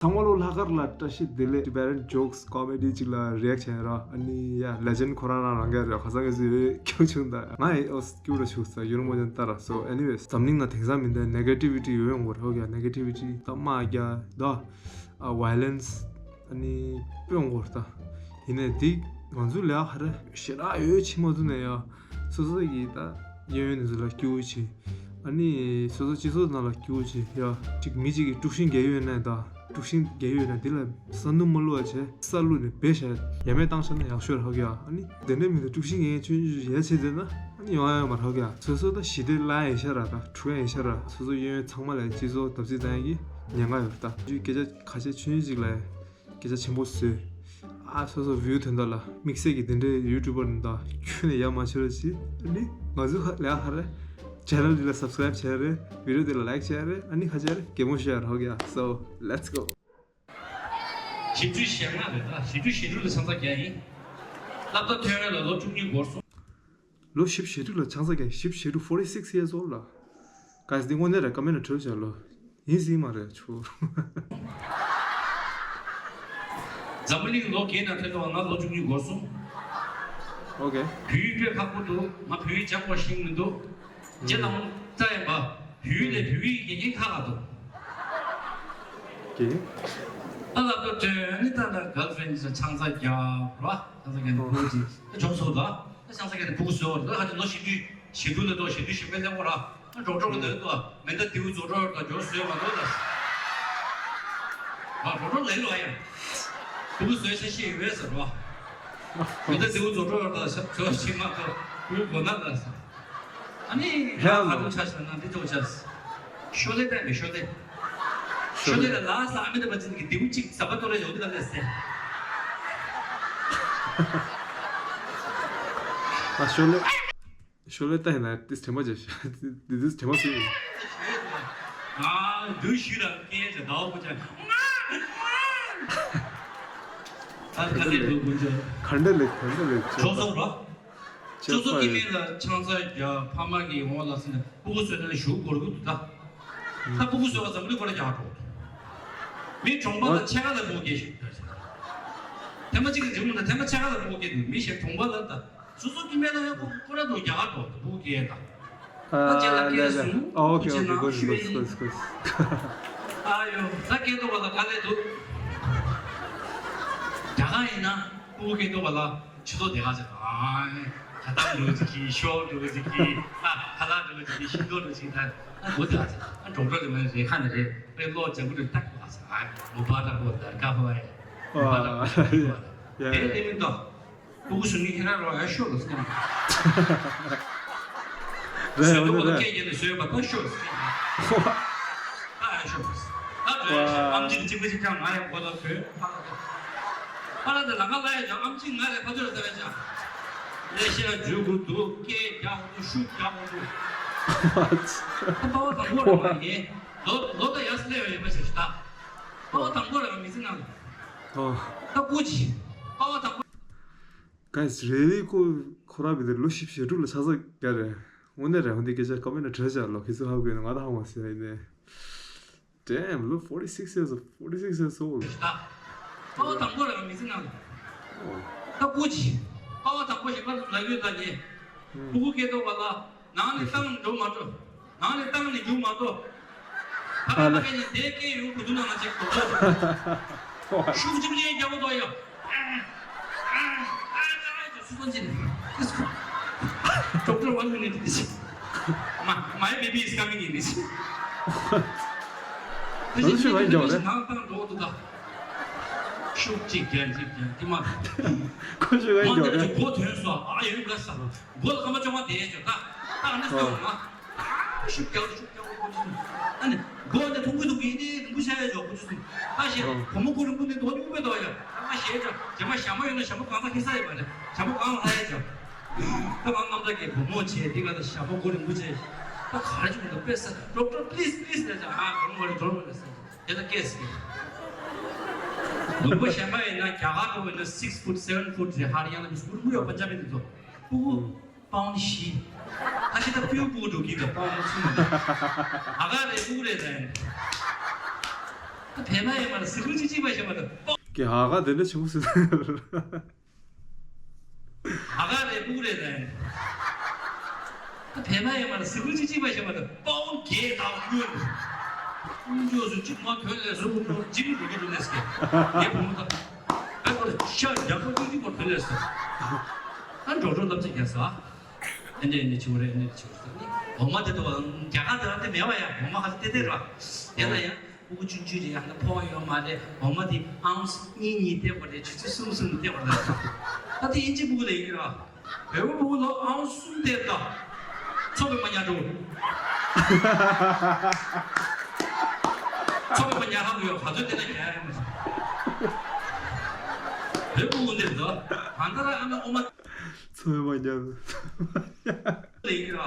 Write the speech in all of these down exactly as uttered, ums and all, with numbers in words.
ཚང་མ་ལོ་ལྷག་དཀར་ལ་བཀྲ་ཤིས་བདེ་ལེགས། Tibetan jokes comedy ཅིག་ལ་react བྱས་ར། ཨ་ནི་ཡ་legend ཁོ་རང་རང་རང་ག་རེ་ཁ་སང་གི་ཟི་ཁྱུང་ཆུང་ད་ང་ཡི་ཨོ་སྐྱུར་ར་ཆུག་ས་ཡུ་རོ་མོ་ཅན་ད་ར། So anyways འཛམ་གླིང་ན་དེང་སང་མི་འདི་negativity ཡོད་ཡོང་གོ་ར། ཧོ་ག་negativity ད་དམག་རྒྱག་ད་ཨ་violence ཨ་ནི་སྤོང་གོ་ར། ད་ཡིན་ནའི་འདི་ང་ཚོ་ལས་ཧ་ར་ཞེ་དྲག་ཡོད་ཕྱི་མ་ཚོ་ནས་ཡ། སོ་སོ་ཡི་ད་གཡས་གཡོན་ནས་ཚོ་ལ་སྐྱོ་བོ་བྱེད། ཨ་ནི་སོ་སོ་སྤྱི་ཚོགས་ནང་ལ་སྐྱོ་བོ་བྱེད་ཡ། ཅིག་མི་གཅིག་གིས་དཀྲུག་ཤིང་རྒྱག་ཡོད་ན་ད་དཀྲུག་ཤིང་རྒྱག་ཡོད་ན་འདི་ལ་ས་ནུ་མ་བླུག་བ་བྱས་ས་བླུགས་ནས་བེད་ཤ་ཡ་མེད་བཏང་ཤ་ན་ཡག་ཤོས་ར་ཧོ་ག་ཨ་ནི་དེ་འདྲའི་མི་ལ་དཀྲུག་ཤིང་རྒྱག་ཆུན་ཆུན་ཡ་བྱེད་དེ་ན་ཨ་ནི་ཡོང་ཡ་ཡོད་མ་ར་ཧོ་ག་སོ་སོ་ད་ཞི་བདེ་ལ་ཡིན་ཤ་ར་ད་དཀྲུག་ཡ་ཡིན་ཤ་ར། སོ་སོ་གཡས་གཡོན་ཚང་མ་ལ་སྤྱི་ཚོགས་བརྡབ་གསིག་བཏང་ཡ་གི་ཉེན་ཁ་ཡོད་ར། ད་སྐད་ཆ་ཁ་ཤས་ཆུན་ཆུན་ཅིག་ལ་ཡ། སྐད་ཆ་ཆེན་པོ་བཟོས། ཨ་སོ་སོ་view ཐོན་ཐོག་ལ་དམིགས་བསལ་གྱི་དེ་འདྲའི་YouTuber ནི་ད་ཁྱོན་ནས་ཡ་མ་བྱེད་རོགས་གྱིས། ཨ་ནི་ང་ཚོ་ཧ་ལས་ཧ་རེ་channel འདི་ལ་subscribe བྱས་རེད། video འདི་ལ་like བྱས་རེད། ཨ་ནི་ཁ་ཆེ་རེད་གད་མོ་ཤོར་ཡ་རོགས་ཡ། So let's go། བཞི་བཅུ་ཞེ་ལྔ་རེད་ད། བཞི་བཅུ་ཞེ་དྲུག་ལ་ཆང་ས་རྒྱག་ཡིན། སློབ་གྲྭ་ཐོན་རེ་ལ་ལོ་བཅུ་གཉིས་འགོར་སོང་། ལོ་བཞི་བཅུ་ཞེ་དྲུག་ལ་ཆང་ས་རྒྱག་བཞི་བཅུ་ཞེ་དྲུག forty six years old ལ། Guys འདི་དངོས་གནས་རེད། ཀ་མེན་ལ་བྲོས་བྱ་ལོ། ཡིན་སྲིད་མ་རེད་ཆུ། འཛམ་བུ་གླིང་ལོ་བརྒྱད་ནང་ཐོན་ཐོག་ང་ལོ་བཅུ་གཉིས་འགོར་སོང་། Okay བོད་ཡིག་དཔེ་ཁག་པོ་འདུག་ང་བོད་ཡིག་སྦྱང་དགོས་ཤེས་མི་འདུག་རྗེ་ལ་མོ་ལྟ་ཡིན་པ། བོད་ཡིག་ལས་བོད་ཡིག་དགེ་རྒན་ཁག་ཁག་འདུག་རྒན། ཨ་ལ་ཏོ་དྲན་ནི་ད་ལ་girlfriend ཆང་ས་རྒྱག་ར། ཆང་ས་རྒྱག་ནི་ཕྲུ་གུ་ཅིག་ཨ་ཇོག་སོ་ད། ཨ་ཆང་ས་རྒྱག་ནི་ཕྲུ་གུ་བཟོས་བ་ད་ཧ་ཅང་ལོ་བཞི་བཅུ་ཞེ་དྲུག་ལ་ཏོ་ཞེ་དྲུག་ཞེ་པའི་ལེ་མོ་ར། ཨ་གྲོགས་གྲོགས་ལ་ཏོ་མེ་མདའ་རྡེའུ་རྫོགས་གྲོགས་ད་ཇོག་བཟོས་མ་ཏོ་ད། ཨ་གྲོགས་གྲོགས་ལེ་ལོ་ཡ། ཕྲུ་གུ་བཟོས་ཆ་ཤེས་ཡོད་ཟེར་རོ། མེ་མདའ་རྡེའུ་རྫོགས་གྲོགས་ད་ཞབས་ཞབས་ཕྱི་མ་ཏོ་ཕྲུ་གུ་གོ་ན་ད། ཨ་ནི་ཡང་ཧ་ལོ་ཁ་ཐུག་ཆ་ཤ་ན་འདི་ཐུག་ཆ། ཤོ་ལེ་བསྟན་པའི་ཤོ་ལེ། ཤོ་ལེ་ལ་ལ་ས་ཨ་མི་ད་པ་ཅིན་གི་ལྡེའུ་གཅིག་ཟ་བ་ཏོ་རེ་ཡོང་གི་ལ་ལེ་སེ། ཨ་ཤོ་ལེ། ཤོ་ལེ་བསྟན་ན་ཏིས་དྲན་པ་བྱས་ཤ། འདི་དུས་དྲན་པ་བྱས། ང་འདུ་ཤི་ར་སྐད་ཆ་ཟླ་བ་པོ་ཆ། ད་ག་ལེ་འདུག་དགུན་ཆ། ག་འདྲ་ལེ་ག་འདྲ་ལེ་ཆོག་སོང་ར། ཅོ་ཅོ་སྐྱིད་མེད་ལ་ཆང་ས་རྒྱག་ཕ་མ་གི་འོང་ལ་སེ་ན་སྤུ་གུ་བཟོས་ན་ལ་ཞུ་དགོས་རྒྱུ་འདུག་ད། ད་སྤུ་གུ་བཟོས་པ་འཛམ་གླིང་ཁོ་ན་རྒྱག་འགྲོ། མི་གྲོང་པ་ལ་ཕྱེད་ཀ་ལ་སྤུ་གུ་སྐྱེ་ཞིག་ད། ཐེངས་མ་གཅིག་གི་འཛིན་མོ་ན་ཐེངས་མ་ཕྱེད་ཀ་ལ་སྤུ་གུ་སྐྱེ་འདུག་མི་གཞན་གྲོང་པ་ལ་ད་ཅོ་ཅོ་སྐྱིད་མེད་ལ་ཡང་སྤུ་གུ་ཁོ་ན་འདུག་རྒྱག་འགྲོ་ད་སྤུ་གུ་སྐྱེ་ད། ད་ཅེ་ལ་སྐད་སུ་ཨོ་ཁེ་ཨོ་ཁེ་གོ་ཤི་གོ་ཤི་གོ་ཤི་གོ་ཤི། ཨ་ཡོ་ད་སྐད་འདུག་བ་ལ་དཀའ་ལས་འདུག་རྒྱ་གར་ཡིན་ན་སྤུ་གུ་སྐྱེ་འདུག་བ་ལ། ཕྱི་ལོགས་དེ་ག་ཚོད་ཨ་ཁ་ཏང་འགྲོ་ཅིག་གིས་ཤོག་འགྲོ་ཅིག་གིས་ཨ་ཁ་ལག་འགྲོ་ཅིག་གིས་ཤིང་ཏོག་འགྲོ་ཅིག་ད་ཨ་འགྲོ་དེ་ག་ཚོད་ཨ་འགྲོ་འགྲོ་དེ་མ་རེད་ཁ་ནས་རེད་པས་ལོག་ཅག་འགྲོ་ཏག་ག་ཚོད་ཨ་མོ་པ་ཏྲ་པོ་ད་ཀ་ཧོ་ཨེ་མོ་པ་ཏྲ་པོ་ད་ཀ་ཧོ་ཨེ་དེ་དེ་མིན་ཏོ་ཏུ་ཀུ་སུ་ནི་ཁྱེད་རང་རོ་ཨེ་ཤོག་ལ་སེམས་རེད་བཟོས་འདུག་བ་ལ་སྐད་རྒྱག་ནས་བཟོས་པ་ད་ཤོག་ལ་སེམས། ཨ་ཤོག་ཨ་ཨ་ཤོག་ཨ་ཨ་ཨམ་ཆི་གཅིག་པ་གཅིག་རྐྱང་ང་ཡང་གོ་ལ་བོད་ཨ་ལ་དེ་ལ་ང་ལ་ཡ་ཅག་ཨམ་ཆི་ང་ལས་ཕ་ཚོད་ལ་ལྟ་བའི་ཅག་ལས་བཤད་འཇུག་དགོས་འདུག་སྐད་རྒྱག་དགོས་འདུག་ཤུགས་རྒྱག་དགོས་འདུག་ཨ་པ་བ་དང་པོ་རེད་མ་ཡིན་ལོ་ལོ་ད་ཡག་སི་ལས་ཡོད་ཡོད་པ་ཞིག་ཞུ་ད་པ་བ་དང་པོ་རེད་མ་མི་ཚེ་ནང་ད་སྐུ་ཅི་པ་བ་དང་པོ། Guys really ཁོ་ཁོ་རང་བི་དེ་ལོ་བཞི་བཅུ་ཞེ་དྲུག་ལ་ཆགས་ས་རྒྱ་རེད། དངོས་གནས་རེད། འོན་ཏེ་སྐད་ཆ་ཀ་མེན་ན་དྲི་བ་ལོ་ཁི་སུ་ཧ་གོ་ཡིན་ང་ད་ཧ་མ་སི་ཡིན་ནས། Damn look forty six years forty six years old. པ་བ་དང་པོ་རང་མི་ཚེ་ནང་ད་སྐུ་ཅི་པ་བ་དང་པོ་ཞིག་པ་ལ་ཡོད་ད་ནི་ཕྲུ་གུ་སྐྱེ་ཐོག་པ་ལ། ནང་ནས་བཏང་ནས་འགྲོ་མ་འགྲོ། ནང་ནས་བཏང་ནས་རྒྱུག་མ་གཏོགས། ཕ་མའི་ཕ་སྐད་ནས་དེ་སྐད་ཡོང་གོ་འདུག་ན་ང་ཅིག་དོགས་པ་ཤུགས་ཆེན་པོ་ཅིག་རྒྱག་གོ་འདུག་ཡ། Doctor one minute. My, my baby is coming in this. དེ་བཞིན་ནང་བཏང་འགྲོ་འདུག་ད། ཤུགས་གཅིག་རྒྱག་གཅིག་རྒྱག་དེ་མ། ཁོ་ཤུགས་ཨེ་རྒྱག་རེད། མགོ་ཐོན་སོང་ཨ་ཡོད་ག་ས། མགོ་ལ་སྐར་མ་བཅོ་ལྔ་བསྡད་ཡོད་ད། ད་ཨ་ནི་སོང་ང་། ཨ་ཤུགས་རྒྱག་ཤུགས་རྒྱག་ཁོ་ཅི་སོང་། ཨ་ནི་མགོ་ནས་ཐུང་གུ་ཐུང་གུ་ཡིན་ཏེ་རིང་པོ་ཆགས་ཡོད་ཅོག་ཁོ་ཅི་སོང་། ད་ཞེས་བུ་མོ་མགོ་རིང་པོ་ནི་དོ་ཉུང་པོ་དོ་ཡ། ཨ་ཞེས་ཅོག་རྗེས་མ་ཞྭ་མོ་ཡོད་ན་ཞྭ་མོ་གང་ས་ཁེ་ས་ཡོད་མ་རེད། ཞྭ་མོ་གང་ལ་ཧ་ཡ་ཅོག་ད་ང་རྣམ་ཐར་གྱི་བུ་མོ་བྱས་འདི་ག་ད་ཞྭ་མོ་མགོ་རིང་པོ་བྱས། ད་ག་རེ་བྱུང་འདུག་དཔེ་ས་Doctor please please ལས་ཅོག་ཨ་བུ་མོ་རེ་འགྲོ་མ་རེད་ས། དེ་ལ་སྐད་ཟེར། ལུང་པ་གཞན་པ་ཡིན་ན་རྒྱ་གར་འགྲོ་བ་ཡིན་ན་six foot seven foot རེད། ཧ་རི་ཡ་ན་མི་སུ་ཀུ་རུ་ཀུ་རུ་ཡོད་པ་འཇམ་པའི་འདི་ཚོ། ཕྲུ་གུ་པའོན་བཞི། ད་ཤི་ད་ཕྲུ་གུ་འགྲོ་གི་ད་པའོན་གསུམ་མ་འདུག་ཨ་ག་རེད་ཕྲུ་གུ་རེད་ཟེར། ད་བལ་མ་ཡིན་མ་རེད། གཟིགས་སྐུ་ཅི་ཅི་མ་ཤེས་མ་རེད། ཀྱི་ཧ་ག་དེ་འདྲ་ཆེན་པོ་ཟེར། ཨ་ག་རེད། སྤུ་གུ་རེད་ད། ད་བལ་མ་ཡིན་མ་རེད། གཟིགས་སྐུ་ཅི་ཅི་མ་ཤེས་མ་རེད། དཔའ་བོ་རྒྱལ་དང་ཀུན། ཀུན་མཆོག་སུ་གཅིག་མ་ཐོན་ལས་སུ་ཀུན་མཆོག་གཅིག་འགྲོ་གི་འདུག་ལས་ཀྱི། ངའི་བུ་མོ་ད། ད་ཁོ་ལ་ཤ་རྒྱག་པ་ཀུན་གཅིག་མ་ཐོན་ལས་སུ། ད་འགྲོ་འགྲོ་ལབ་ཅིག་རྒྱག་ས། ཨེ་འདྲ་ཨེ་འདྲ་བྱེད་དགོས་རེད། ཨེ་འདྲ་བྱེད་དགོས་རེད། འོ་མ་དེ་དུ་རྒྱ་གར་དེ་བ་དེ་མེད་པ་ཡ། འོ་མ་ཁ་ཏེ་ཏེ་ར། དེ་ལ་ཡ་སྤུ་གུ་ཆུང་ཆུང་རེད་ཡ། ད་ཕོག་ཡོད་མ་རེད། འོ་མ་དེ་ཨང་སུ་གཉིས་གཉིས་སྟེར་དགོས་རེད། ཆུ་ཚོད་གསུམ་གསུམ་སྟེར་དགོས་རེད། ད་དེ་ཨིན་ཇི་སྤུ་གུ་ལ་ཡིན་གྱི་ར། བོད་པ་སྤུ་གུ་ལ་ཨང་སུ་གསུམ་སྟེར་ད། ཚོགས་པའི་མ་ཉར་འགྲོ། ཚོགས་པའི་མ་ཉར་ཧ་གོ་ཡོད། ག་ཚོད་སྟེར་ན་ཉར་ཡ་མ་རེད། བོད་སྤུ་གུ་སྟེར་ད། གང་ལྟར་ཨ་མའི་འོ་མ། ཚོགས་པའི་མ་ཉར། ལེགས་ར།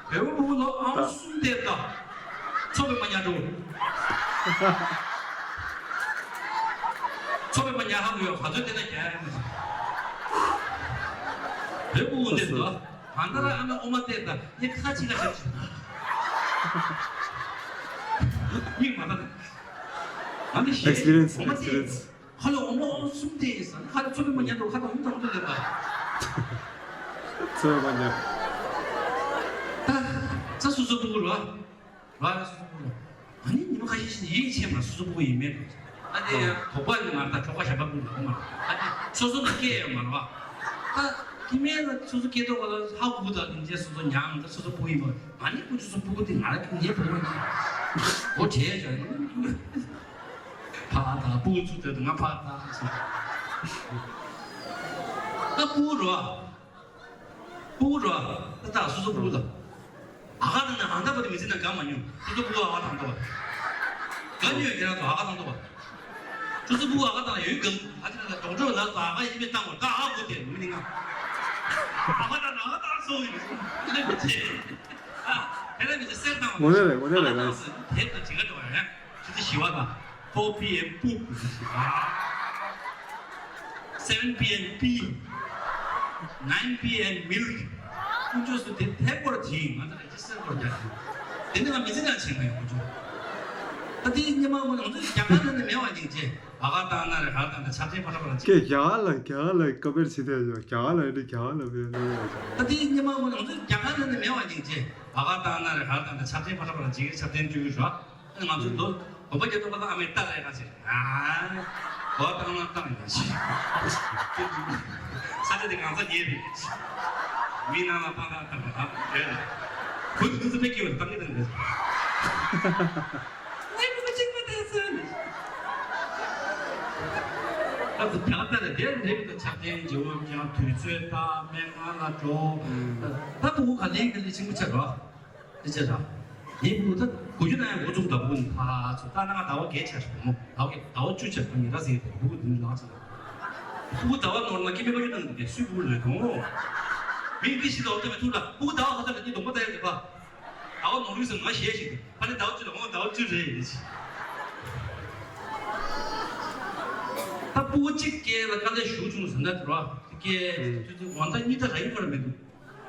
བོད་པ་སྤུ་གུ་ལ་ཨང་གསུམ་སྟེར་ད། ཚོགས་པའི་མ་ཉར་འགྲོ། ཚོགས་པའི་མ་ཉར་ཧ་གོ་ཡོད། ག་ཚོད་སྟེར་ན་ཉར་ཡ་མ་རེད། བོད་སྤུ་གུ་སྟེར་ད། གང་ལྟར་ཨ་མའི་འོ་མ་སྟེར་ད། ངས་ཁ་ཅིག་ལ་བཞག་སོང་། མིག་མ་ལྟ། ང་ནི་ཞེད། Experience, འོ་མ་སྟེར། Experience. ཁ་ལ་འོ་མ་གསུམ་སྟེར་ཡིན་ཟེར། ཁ་ལ་ཚོགས་པའི་མ་ཉར་འགྲོ། ཁ་དང་འོ་མ་དང་འོ་མ་དང་ལེན་པ། ཚོགས་པའི་མ་ཉར། ད་ད་སོ་སོ་སྤུ་གུ་ར། ར་སོ་སོ་སྤུ་གུ་ར། ཨ་ནི་ཉི་མ་ཁ་ཤས་ཤིག་ཡིད་ཆེས་མ། སོ་སོ་སྤུ་གུ་ཡིན་མེད་དོགས་པ་ཡིན་མ་རེད། ད་གྲོགས་པོ་ཡིན་མ་རེད། ད་སོ་སོ་ལ་སྐད་ཡོད་མ་རེད་པ། ད་ཁྱི་མེད་ལ་སོ་སོ་སྐད་ཐོག་ལ་ཧ་གོ་ད་ལིན་ཅེ་སོ་སོ་ཉང་ད་སོ་སོ་སྤུ་གུ་ཡིན་པ། ཨ་ནི་ཁོ་ཚོ་སོ་སོ་སྤུ་གུ་དེ་ང་ལ་ངའི་བུ་མོ་ཡིན། འོ་བྱས་བྱས། ཕ་ད་སྤུ་གུ་ཚུར་སྟེར་དུས་ང་ཕ་ད་སོང་། ད་སྤུ་གུ་རོ། སྤུ་གུ་རོ། ད་ད་སོ་སོ་སྤུ་གུ་ད། ཨ་ཁ་ད་ནི་ཨ་མདའ་བ་དེ་མི་ཚེ་ན་དགའ་མ་མྱོང་། སོ་སོ་སྤུ་གུ་ཨ་ཁ་ད་མདའ་བ། དགའ་མྱོང་ཁྱེད་རང་ཚོ་ཨ་ཁ་ད་མདའ་བ། སོ་སོ་སྤུ་གུ་ཨ་ཁ་ད་ཡོད་གི། ཨ་ཅེ་ད་ཌོག་ཊར་ལ་ཨ་ཁ་ཡིན་མིན་བཏང་བ། ད་ཨ་གོ་དེ་མི་ནི་ང་། ཨ་ཁ་ད་ཨ་ཁ་ད་སོང་ཡིན། ཨ་ལེ་མི་ཚེ། ཨ་ཁ་ད་མི་ཚེ་སེར་བཏང་བ། དངོས་གནས་རེད། དངོས་གནས་རེད། ཨ་ཁ་ད་སོང་དེབ་དང་བྱེད་ག་འགྲོ་བ་རེད། ཆུ་ཚོད་བཞི་པ་དང་། Four P M ཕུག། Seven P M ཕི། Nine P M མིལྐ། ཀུན་སྤྱོད་སུ་དེ་ཐད་སྐོར་གྱིས་ང་ཚོ་རེ་ཇི་སི་ཊར་སྐོར་རྒྱག་གི། དེ་ནི་ང་མི་ཚེ་ནང་བྱེད་མ་ཡོང་ཀུན་སྤྱོད། ད་དེ་སྙེ་མ་ངོ་ང་ཚོ་རྒྱ་གར་ནང་ནས་མེད་པ་ཉིད་ཅེ། ཨ་ག་བཏང་ན་རེ་ག་བཏང་ན་ཆ་ཕྲན་ཕ་ཏྲ་པ་ལ་ཅེ། ཀྱེ་རྒྱ་གར་ལ་རྒྱ་གར་ལ་ཀ་པེར་བྱེད་དེ་ཡོད། རྒྱ་གར་ལ་རེད། རྒྱ་གར་ལ་བས་ནོ་ཡོད། ད་དེ་སྙེ་མ་ངོ་ང་ཚོ་རྒྱ་གར་ནང་ནས་མེད་པ་ཉིད་ཅེ། ཨ་ག་བཏང་ན་རེ་ག་བཏང་ན་ཆ་ཕྲན་ཕ་ཏྲ་པ་ལ་ཅེ་གི་ཆ་ཕྲན་བཅུ་ཡོད་ར། ང་ཚོ་ལོ་དགོན་པ་རྒྱ་ཐོག་པ་དང་ཨ་མའི་རྟ་ལས་ཁ་ཆེ། ཨ། གོ་བཏང་ན་བཏང་ཡིན་ཞིག་ས་ཆ་དེ་གང་ས་ཉེ་རེད། མི་ནང་ལ་བཏང་ན་བཏང་ན་བཏང་རེད། བུ་དེ་ཚོ་དཔེ་སྐྱིད་པ་བཏང་གི་བཏང་གི་རེད། ངའི་བུ་གཅིག་པ་དེ་ཚོ་ནི། ད་དུ་ཐག་ལྟ་ལ་དེར་འདྲེ་བི་དང་ཆགས་ལྡན་རྗེ་བོ་ཀྱང་དུས་ཚོད་ལྟ་སྨན་ཁང་ལ་འགྲོ། ད་ཕྲུ་གུ་ག་ལེ་ག་ལེ་ཆེན་པོ་ཆགས་རོགས། དེ་བྱས་ཙང་། ངའི་ཕྲུ་གུ་ད་གོ་རྒྱུ་ན་ཡང་འགོ་བཙུགས་ད་ཕྲུ་གུ་ནི་ཕ་ཚོ་ལྟ་ན་ཟླ་བ་བརྒྱད་ཆགས་ཤིག་བུ་མོ་ཟླ་བ་བརྒྱད་ཟླ་བ་བཅུ་ཆགས་ཕ་ཉིན་ར་ཟེར་ཏེ་ཕྲུ་གུ་འདི་ནི་ལངས་ཆགས། ཕྲུ་གུ་ཟླ་བ་ནོར་ན་སྐྱེ་དམན་པ་ཡོད་ན་འདི་སུས་ཕྲུ་གུ་ལས་དོན། མི་འདི་ཞིག་ལ་འོ་ད་མི་ཐུག་ལ་ཕྲུ་གུ་ཟླ་བ་ག་ཚོད་ལ་འདི་གདོང་པ་ལྟ་ཡག་གི་ཕ། ཟླ་བ་ནོར་ཡོད་ཟེར་ང་ཞེད་ཞིག་ཕ་ནི་ཟླ་བ་བཅུ་ལ་འོ་ཟླ་བ་བཅུ་རེད་ཟེར། ད་ཕྲུ་གུ་གཅིག་སྐྱེས་ལ་དཀའ་ལས་ཞུ་བྱུང་ཟེར་ན་དེ་ར་སྐྱེས་ཚུལ་ཚུལ་འོ་ད་གཉིས་ད་ར་ཡིན་པར་མི་འདུག་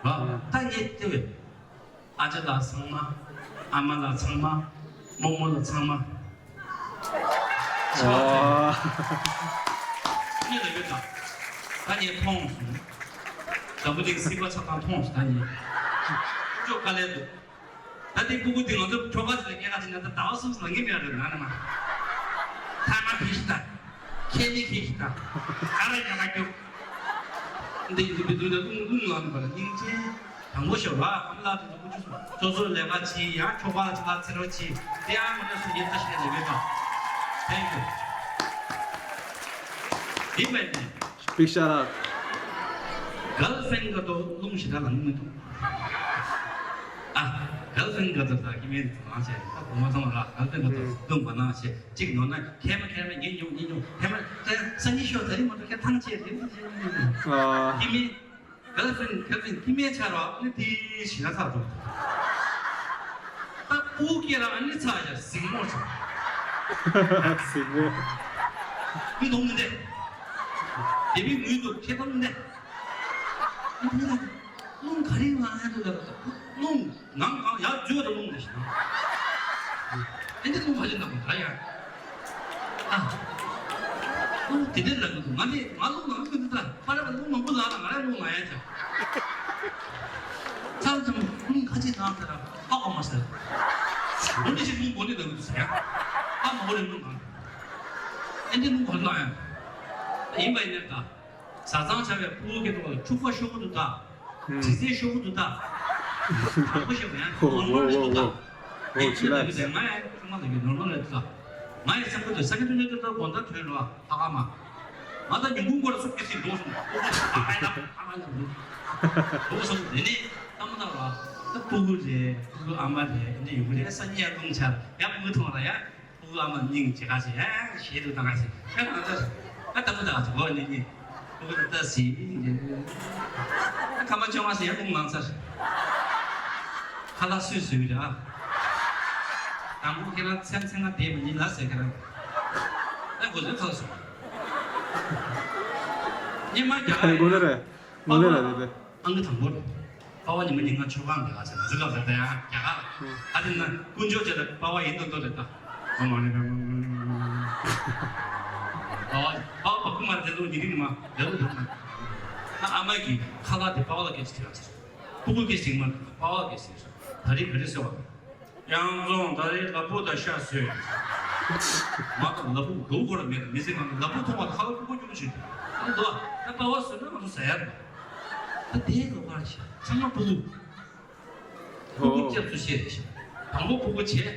ར། ད་ངས་བལྟས་པས། ཨ་ཅག་ལགས་ཚང་མ། ཨ་མ་ལགས་ཚང་མ། རྨོ་མོ་ལགས་ཚང་མ། ཨོ། ངས་ལབ་ཡོད་ད། ད་ངས་མཐོང་སོང་། འཛམ་བུ་གླིང་སྲིད་པ་ཆགས་སྟངས་མཐོང་སོང་ད་ངས། ཅོག་དཀའ་ལས་འདུག་ད་དེ་ཕྲུ་གུ་དེ་ང་ཚོ་ཁྱོ་ག་ཚོ་ལ་སྐྱེ་ག་ཕྱིན་ན་ད་ཟླ་བ་གསུམ་ལ་ངེས་མེད་རེད་ང་ནི་མ། ཐ་མ་ཕི་ཤི་ད། ཁྱེད་ནི་ཁྱེད་ཤི་ད། ཨ་ར་ཉ་ག་ཀྱོ། འདི་ཡིན་འདི་འདུག་ད་རླུང་རླུང་ལངས་པ་ལ་སྙིང་རྗེ། དང་པོ་ཞོག་ར་ཨ་མ་ལགས་དེ་ཚོ་ཀུ་ཅུ་སོ་སོ་ལས་ཀ་བྱེད་ཡང་ཁྱོ་ག་ལ་ཅི་ལ་ཚེ་རོགས་བྱེད་དེ་ཨ་མ་ལགས་སུ་ཡིན་ད་ཤེས་ལས་མེད་པ། Thank you. Big man. Big shout out. Girlfriend ག་དོ་རླུང་ཞེ་དྲག་ལངས་མི་འདུག་ཨ། Girlfriend ག་དོ་ད་ཀི་མེད་དུ་མང་ཆེ་ད་གོ་མ་ཚང་ར་Girlfriend ག་དོ་རླུང་བ་ན་ཆེ་གཅིག་ནོར་ན་ཁེ་མ་ཁེ་མ་ཉིན་ཉུང་ཉིན་ཉུང་ཁེ་མ་ད་སང་ཉིན་ཤོག་ད་རིང་མ་གཏོགས་ཁེ་ཐང་ཆད་རེད་མ་གཏོགས་ཁེ་མ་ཉིན་ཉུང་ཨ། ཀི་མེད། Girlfriend girlfriend ཀི་མེད་ཆ་ར་ནི་དེ་ཞེ་ན་ཚ་འགྲོ། ད་ཕྲུ་གུ་སྐྱེས་ར་ཨ་ནི་ཚ་ཡ་སྲིང་མོ་ཆ། སྲིང་མོ། མི་གཏོང་མི་འདེ། དེ་མི་ངུས་འདུག་ཁྱེད་གཏོང་མི་འདེ། ཨ་ནི་ལ་རླུང་ག་རེ་ང་ཡ་འདུག་ལ་རླུང་ནང་གང་ཡར་འཛུལ་བ་དང་རླུང་འདེ་ཞེ་ན། ཨེ་འདི་རླུང་ག་རེ་འདུག་ད་ཡ། ཨ། ཨོ་དེ་འདྲ་ལབ་གི་འདུག་ང་ནི་ང་རླུང་ལངས་གི་འདུག་ད་ཕ་ར་ལ་རླུང་མང་པོ་ལངས་ན་ང་ར་རླུང་ལངས་ཡ་ཆ། ཚར་ཙམ་རླུང་ཁ་ཅིག་ལངས་ཚར་ཨ་ཨོ་མ་ཟེར། འོ་འདི་ཞིག་རླུང་གོ་ནི་ལབ་གི་འདུག་ཟེར་ཡ། ཨ་མ་འོ་རེ་རླུང་ལངས། ཨེ་འདི་རླུང་གོ་ལངས་ཡ། ཡིན་པ་ཡིན་ནས་ད། བཟའ་ཚང་བྱ་བའི་ཕྲུ་གུ་སྐྱེ་ཐོག་ལ་ཕྱུག་པ་ཤོག་གུ་འདུག་ད། ཨུམ། དྲི་ཚན་ཤོག་གུ་འདུག་ད། དྲང་པོ་བཤད་པ་ཡང་ནོར་མལ་རེད་འདུག་ད། ཨོ་ཨོ་ཨོ་ཨོ། ཨེ་ཁྱོད་ལ་གི་ཟེར་ང་ཡང་ཁྱོད་མ་ལ་གི་ནོར་མལ་རེད་འདུག་ད། ང་ཡང་སེམས་ཁུར་དུ་ས་ཀི་ཏུ་ནི་ཏུ་ཏུ་དགོང་དག་ཐོན་རོགས་ཧ་ག་མ། ང་ད་ཉིན་གུང་སྐོར་སུབ་ཀྱི་སི་འགྲོ་སོང་། ཨ་ཨ་ཨ་ཨ་འགྲོ་སོང་། དེ་ནས་ལྟ་མ་ལྟ་རོགས་ད་ཕྲུ་གུ་རེད་ཕྲུ་གུ་ཨ་མ་རེད་འདི་ཡོད་རེད་ས་གཉིས་ཡར་ལྟུང་ཆར་ཡར་ཕྲུ་གུ་མཐོང་ར་ཡ། ཕྲུ་གུ་ཨ་མ་སྙིང་རྗེ་ཁ་ཞིག་ཨ་ཞེ་དྲག་ད་ཁ་ཞིག་ཁྱོད་རང་ལྟ་ཨ་ལྟ་མོ་ད་ག་ཅིག་གོ་ནི་ནི་ཕྲུ་གུ་ད་ལྟ་ཟིན་ཨ་ཁ་མ་ཅོ་མ་ཟིན་ཨ་ལུང་མང་ཚར་ཁ་ལག་སུས་བཟོས་ར། དང་པོ་ཁྱེད་རང་མཚན་མཚན་ང་བསྡད་མི་ཉིན་ལ་ཟེར་ཁྱེད་རང་ཨ་གོ་ཟོས་ཁ་ལག་སུ་ཉི་མ་རྒྱ་ག་ཨ་གོ་ནི་རེད། ངོ་ནས་ལ་རེད་པས། ཨང་ཀི་དང་པོ་རེད། པ་ཕ་ཉི་མ་ཉིན་གང་ཆོས་ཁང་འདི་ག་ཟེར་ན་ཟི་ལ་ཟེར་ཏེ་ཡང་རྒྱ་གར་ཨ་དེ་ན་དཀོན་མཆོག་ཅེས་ལ་པ་ཕ་ཡིན་དོ་དོ་རེད་ད། ཨ་མ་ནི་པ་ཕ་ཕ་ཀུ་མ་རེད་དོ་ཉི་རིང་མ་རེད་དོ་དོ་ན་ཨ་མ་གི་ཁ་ལག་དེ་པ་ཕ་ལ་སྐད་ཆ་དྲིས་ཡ་ཟེར། སྤུ་གུ་སྐད་ཆ་དྲིས་མ་རེད་པ་ཕ་ལ་སྐད་ཆ་དྲིས་ཟེར། ད་རེས་ག་རེ་ཟེར་བ། ཡང་རྫོང་ད་རེས་ལ་ཕུག་དང་ཤ་ཟོས། མ་དང་ལ་ཕུག་འགྲོ་དགོས་ར་མེད་ལ་མི་ཚེ་གང་གི་ལ་ཕུག་མཐོང་བ་དང་ཁ་ལ་ཕུག་པོ་རྒྱུ་ལ་བྱེད་དུ་ཨ་འདུག་ཨ་ད་པ་བ་ཟོས་ན་ང་ཚོ་ཟ་ཡ་རེད། ད་དེའི་ལོ་ཁ་ཤ་ཚང་མ་ཕུག་ཕུག་ཕུག་སྐྱབས་སུ་བཤད་རེད་ཤག་དང་པོ་ཕུག་པོ་བྱས།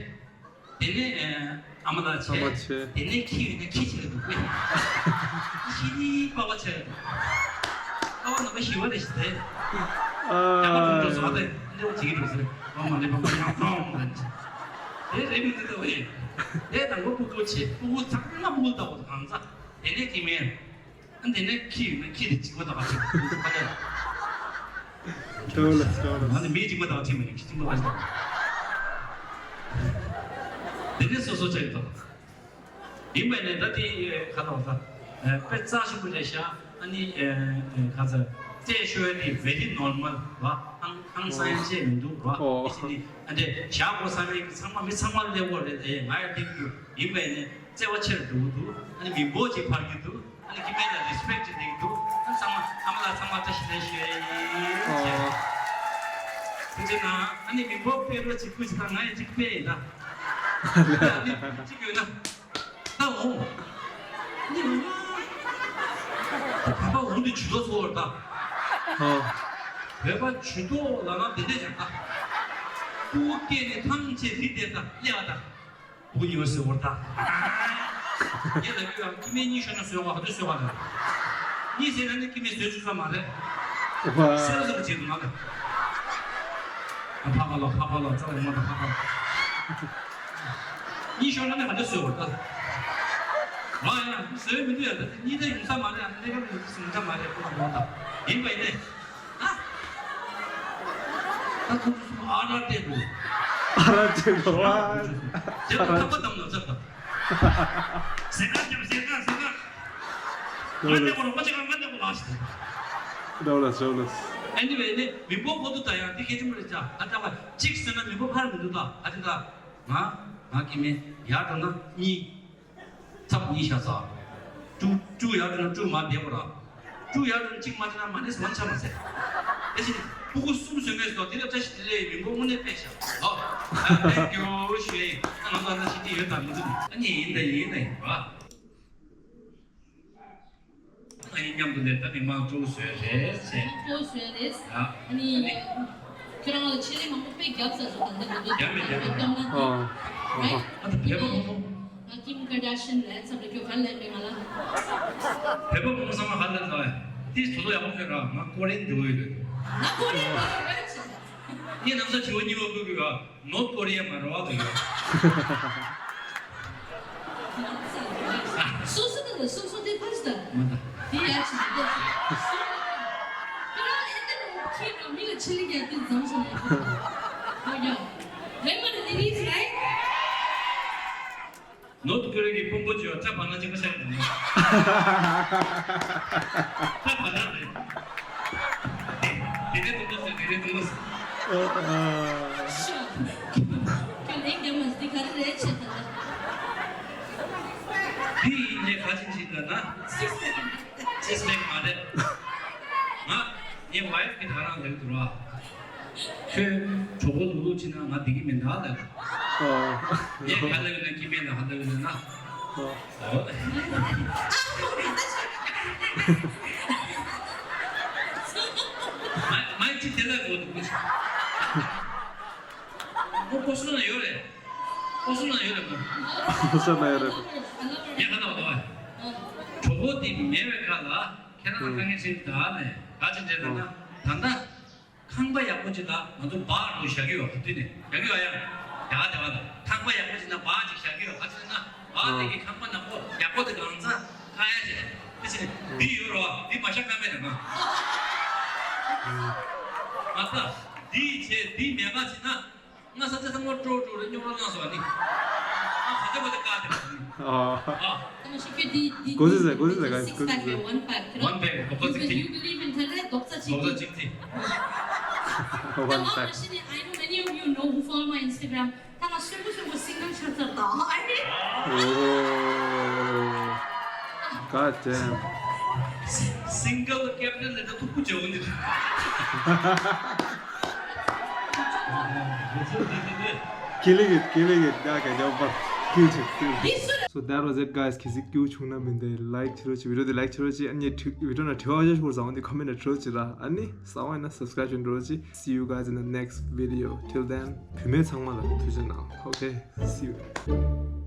དེ་ནས་ཨ་མ་ལགས་ཚང་མ་བྱས། བྱས། དེ་ནས་ཁྱི་ཡོད་ན་ཁྱི་བྱས་འདུག་པས། ཁྱི་ནི་པ་བ་བྱས་འདུག་པ་བ་ནང་པ་ཞི་བ་རེད་ཤག་དེ། ཨ། ཡང་མ་གྲུང་འགྲོ་སོང་ཨ་དེ་འདྲ་བོ་བྱེད་ཀྱི་འགྲོ་ཟེར། ཨ་མ་ནི་པ་བ་ཡང་ཐོང་རེད། དེ་རེད་མི་འདུག་ད་བས། དེ་དང་པོ་ཕྲུ་གུ་བྱས་ཕྲུ་གུ་ཚང་མ་ཕྲུ་གུ་ལྟ་བུ་དང་གང་ཚ། དེ་ནས་ཁྱི་མེད། ཨ་དེ་ནས་ཁྱི་ཡོད་ན་ཁྱི་དེ་གཅིག་པ་དང་གཅིག་པ་ཁ་ལས། ལོ་ལ་ལོ་ལ། ང་ནི་མི་གཅིག་པ་དང་ཁྱི་མེད་ནི་གཅིག་པ་དང་གཅིག་པ། དེ་ནས་སོ་སོ་ཆགས་ཡོད་དང་། ཡིན་པས་ནས་ད་དེ་ཁ་ལོ་ས། དཔེ་རྩ་ཆེན་པོ་རེད་ཤག་ཨ་ནི་ཁ་ཚ། རྩད་ཤོར་ཡ་དེ་very normal་ར། ཧང་ཧང་སང་ཡ་བྱས་མི་འདུག་ར། ཨོ། དེ་ཕྱིན་ནི་ཨ་འདྲས་བཞག་དགོས་བསམ་ཡས་ཀྱི་ཚང་མ་མི་ཚང་མ་སླེབས་དགོས་རེད་དེ་ང་ཡང་སླེབས་རྒྱུ་ཡིན་པས་ནས་བརྩེ་བ་ཆེར་འགྲོ་གི་འདུག་ཨ་ནི་མི་འབོར་ཅིག་འཕར་རྒྱུ་འདུག་ཨ་ནི་ཁྱི་ཕན་ལ་རི་སི་པེག་ཅིག་ལེན་གྱི་འདུག་ཨ་ནི་ཚང་མ་ཨ་མ་ལགས་ཚང་མ་བཀྲ་ཤིས་བདེ་ལེགས་ཞུ་ཡ་ཡིན། ཨོ། ཐུགས་རྗེ་གནང་། ཨ་ནི་མི་འབོར་དཔེ་རོ་གཅིག་པུ་ཞིག་དང་ང་ཡི་གཅིག་དཔེ་ཡིན་ད། ཨ་ནི་གཅིག་ཡོད་ན། ད་འོང་། ཨ་ནི་འོང་། བོད་པ་འོང་དུས་ཇུས་གཏོགས་ཚོར་བ་རེད་ད། ཨོ། བོད་པ་ཇུས་གཏོགས་ལབ་ན་དེ་འདྲས་ཀྱང་ད། སྤུ་གུ་སྐྱེས་ནས་ཐང་ཆད་རི་དེ་ད་སླེབས་པ་ད། སྤུ་གུ་ཉོས་ཟེར་བར་ད། ངས་ལབ་ཡོད་ཨ། ཁྱི་མེད་གཉིད་ཤོར་ན་བཟོས་པ་ག་དུས་བཟོས་པ་རེད། གཉིད་སད་ན་ནི་ཁྱི་མེད་བཟོས་ཆོག་ས་མ་རེད། ཨོ་ཧ། སད་ལ་ཟེར་བ་བྱེད་དུ་མ་རེད། ཨ་ཕ་ཁ་ལོ་ཕ་ཕ་ལོ་རྩ་ལ་ངོ་ད་ཕ་ཕ། གཉིད་ཤོར་ན་ནི་ག་དུས་བཟོས་བར་ད། ང་ཡང་བཟོས་མི་འདུག་ཡ། ད་གཉིད་ད་ཡོང་ས་མ་རེད། ཨ་ནི་གནས་སྐབས་ཡོང་ས་ཟིན་ས་མ་རེད། ཁོ་ལ་ངོ་ད་ཡིན་པ་ཡིན་ནས། ད་ཁོ་ཚོ་ཨ་ར་སྤྲད་འགྲོ། ཨ་ར་སྤྲད་འགྲོ་བ། དེ་ལ་ཐག་པ་བསྡམས་ལ་ཚར་ད། ཟེར་ག་རྒྱབ་ཟེར་ག་ཟེར་ག་ང་འདེགས་པ་རོགས་པ་ཅིག་ག་ང་འདེགས་པ་ལགས་ཤིག་འགྲོ་ལ་འགྲོ་ལ། ཨེ་ནི་ཝེ་ནི་མི་འབོར་ཁོ་ཐུག་ད་ཡང་འདི་སྐད་ཆ་མོ་རེད་ཅག་ད་ལྟ་བ་གཅིག་ཟེར་ན་མི་འབོར་ཕར་མི་འདུག་ད་ཨ་ཅི་ད། ང་ང་སྐྱེ་དམན་ཡར་འགྲོ་ན་གཉིས། ཚབ་གཉིས་ཤ་ཚ། དཀྲུག་དཀྲུག་ཡར་འགྲོ་ན་དཀྲུག་མ་བསྡད་པ་ར། དཀྲུག་ཡར་འགྲོ་ན་གཅིག་མ་བསྡད་ན་མ་ནས་སུ་མ་ཆ་མ་ཟེར། དེ་བཞིན་སྤུ་གུ་གསུམ་བཟོས་མཁན་སོགས་དེ་ལ་བཀྲ་ཤིས་བདེ་ལེགས་ཡོད་མིན་པོ་དངོས་གནས་དཔེ་ཤ་ཨོ། ཨ་ཐེང་ཀིའུ་ཞུ་ཡིན། ཨ་ང་ཚོ་ཨ་ན་ཞིག་དེ་ཡོད་དམ་མི་འདུག་ཨ་ནི་ཡིན་ད་ཡིན་ད་ཡིན་པ། ཨ་ཡིན་མཉམ་དུ་ལས་ད་མི་མང་དཀྲུག་བཟོས་རེད་ཟེར། དཀྲུག་བཟོས་རེད། ཨ་ནི། ཁྱོད་རང་ལ་ཆེད་ལས་མང་པོ་དཔེ་རྒྱབ་ཚར་སོང་ད་འདི་མི་འདུག་རྒྱབ་མེད་རྒྱབ་མེད། ཨ་ཨ་ཨ་ད་བོད་པ་མང་པོ། ང་ཀིམ་ཀར་ཌ་ཤན་ལས་ཚབ་ལ་ཁྱོད་ག་ལས་མེད་ང་ལ། བོད་པ་མང་པོ་ཚང་མ་ག་ལས་ལ་ཏིས་དོ་དོ་ཡག་པོ་ཁྱོད་ར་ང་ཀོ་རེན་འགྲོ་ཡོད་རེད། ང་ཀོ་རེན་འགྲོ་ཡོད་རེད། ངས་ནམ་ས་བྱིའུ་གཉིས་པ་ཀུ་ཀུ་ག་ནོར་ཀོ་རི་ཡ་མ་རེད་བ་ཀུ་ཀུ། སོ་སོ་དང་སོ་སོ་དེ་ཕར་ཞིག་དང་། མ་དང་། དེ་ཡར་ཞིག་དང་། ཁྱོད་རང་ཨེ་ཏེ་ནོ་ཁྱེད་རང་མི་ལ་ཆི་ལི་རྒྱག་དུས་འཛམ་ཞིག་ན་ཡོད། ཨོ་ཡ། རེད་མ་རེད་དེ་རིགས་རེད། ནོར་ཐ་ཀོ་རི་ཡ་གི་དཔོན་པོ་ཅིག་ཡོད། ཁྲ་བ་ན་ཅིག་མ་ཤར་གི་འདུག་ཁྲ་བ་ན་རེད། དེ་རེད་དུང་དུ་སོད་དེ་རེད་དུང་དུ་སོད། ཤོ། ཁྱོད་ལེགས་བདེ་མ་འདི་ག་རེ་རེད་བྱེད་ད་ལ། དེ་ཡིན་ནས་ག་ཅིག་ཅིག་ལ་ན། སིགས་པེག་མ་རེད། ང་ངའི་ཝའིཕ་གི་ད་རང་ལེགས་འདུག་ར། ཁྱོད་གྲོགས་པོ་ལུག་ལུག་ཅིག་ན་ང་བདེ་གི་མིན་ད་ལ། ངས་ག་ལ་ཡོད་ན་ཀི་མེད་ན་ཧ་ལ་ཡོད་ན་ན། མ་མ་ཅི་དེ་ལ་གོ་འདུག་གོ་ཅི། ཁོ་ཁོ་སོང་ན་ཡོད་རེད། ཨོ་སུ་ན་ཡོད་རེད་མོ། ཨོ་སུ་ན་ཡོད་རེད། ངས་ག་ལབ་དོ། གྲོགས་པོ་དེ་མེད་པའི་ཁ་ལ་ཁྱེད་རང་དཀའ་ངལ་ཆེ་ད་ནས་ག་ཅི་འདྲ་ན་ད་ལྟ་ཁང་པ་ཡག་པོ་ཅིག་ལ་ང་ཚོ་སྦག་རུ་བཞག་གི་ཡོད་དུས་ནས་བཞག་གི་ཡོད་ཡ། ཡ་དེ་བ་ད་ཁང་པ་ཡག་པོ་ཅིག་ན་སྦག་ཅིག་བཞག་གི་ཡོད་ག་ཅི་ན་སྦག་དེ་གི་ཁང་པ་ནག་པོ་ཡག་པོ་དེ་གང་ཚ་ཁ་ཡ་ཅིག་དེ་ཅི་འདི་ཡོད་རོ་འདི་མ་བཞག་ཀ་མེད་རེད་མ། ང་ཚ་འདི་བྱས་འདི་མེད་ག་ཅི་ན། ང་ས་ཆ་ཚང་མ་ཀྲོ་ཀྲོ་རེ་རྙོག་ར་ལངས་སོང་ནི། ང་ས་ཆ་བ་དེ་བཀག་དེ་བ་ནི། ཨ། ཨ། ད་ང་ཞིག་གི་འདི་འདི་གོ་སི་ཟེར་གོ་སི་ཟེར་ག་སིགས་པེག་རེད་ཝན་པེག་རེད། ཝན་པེག་རེད་ཌོག་ཊར་སིགས་ཊི། You believe in that, right? རྡོག་རྩ་གཅིག་ཌོག་ཊར་སིགས་ཊི། ཝན་པེག། Actually, I know many of you know who follow my Instagram. ད་ང་གསོན་པོ་གསོན་པོ་སིང་གལ་ཆགས་ཚར་ད། ཨོ། God damn. སིང་གལ་ལ་ཀེབ་ཊན་ལ་ད་ཐུག་པོ་བྱེད་འོང་ནི། Killing it, killing it. ཡ་ག་ཡོ་པ། Kill it, kill it. So that was it, guys. གལ་སྲིད་སྐྱིད་པོ་བྱུང་ན་མིན་ཏེ་ལའིཀ་བྱེད་རོགས་བྱེད། བི་ཌིའོ་དེ་ལའིཀ་བྱེད་རོགས་བྱེད། ཨ་ནི་བི་ཌིའོ་ནང་དྲི་བ་ཞིག་ཤོར་ཙང་འོ་འདི་ཀོ་མེན་ཊ་བྲོ་བྱེད་ར། ཨ་ནི་གསར་པ་ཡིན་ན་སབ་སི་ཀ་རའིབ་བྱེད་རོགས་བྱེད། See you guys in the next video. Till then, བུད་མེད་ཚང་མ་ལ་ཐུགས་རྗེ་གནང་། Okay, see you.